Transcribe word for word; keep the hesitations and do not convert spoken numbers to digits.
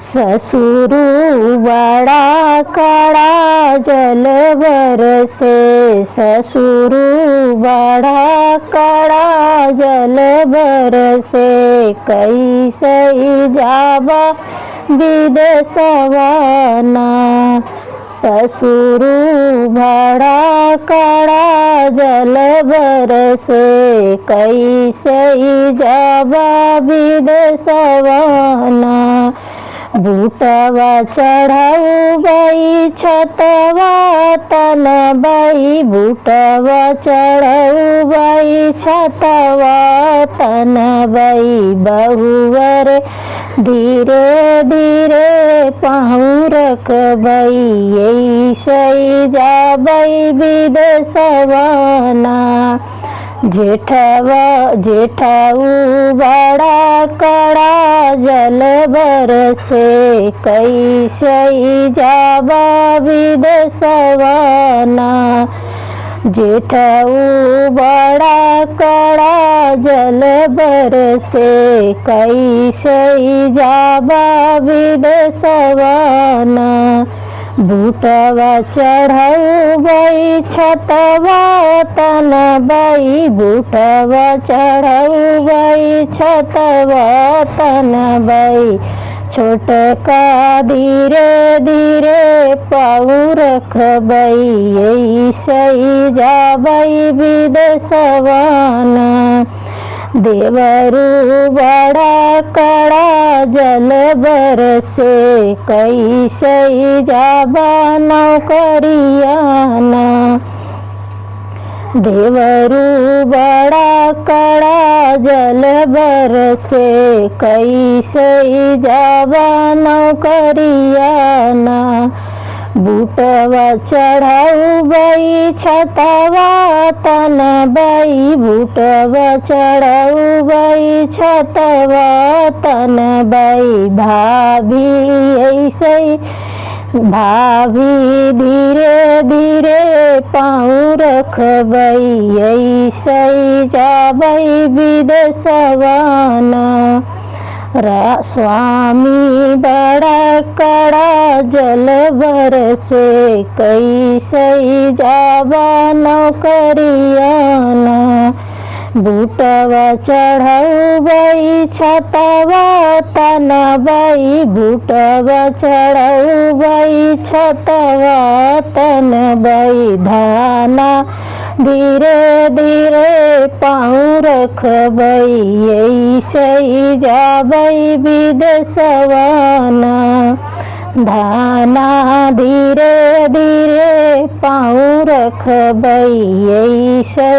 ससुरु बड़ा कड़ा जल बरसे, ससुरु बड़ा कड़ा जल बरसे, कैसे जाबा बिदेसवा ना। ससुरु बड़ा कड़ा जल बरसे, कैसे जाबा बिदेसवा ना। बूटवा चढ़उबई छतवा तनबई, बूटवा चढ़उबई छतवा तनबई, बहुवर धीरे धीरे पाँव रखबई, ऐसई जाबई बिदेसवा ना। जेठवा, जेठऊ बड़ा कड़ा जल बरसे, कैसई जाबा बिदेसवा ना। जेठऊ बड़ा कड़ा जल बरसे, कैसई जाबा बिदेसवा ना। बूटवा चढ़उबई छतवा तनबई, बूटवा चढ़उबई छतवा तनबई, छोटका धीरे धीरे पाँव रखबई, ऐसई जाबई बिदेसवा ना। देवरू बड़ा कड़ा जल बरसे, कैसई जाबा नौकरिया ना। देवरू बड़ा कड़ा जल बरसे, कैसई जाबा नौकरिया ना। बूटवा चढ़उबई छतवा तनबई, बूटवा चढ़उबई छतवा तनबई, भाभी ऐसई, भाभी धीरे धीरे पाँव रखबई, ऐसई जाबई बिदेसवा ना। रा-, स्वामी बड़ा कड़ा जल बरसे, कैसई जाबा नौकरिया ना। बूटवा चढ़उबई छतवा तनबई, बूटवा चढ़उबई छतवा तनबई, धाना धीरे धीरे पाँव रखबई, ऐसई जाबई बिदेसवा ना। धाना धीरे धीरे पाँव रखबई, ऐसई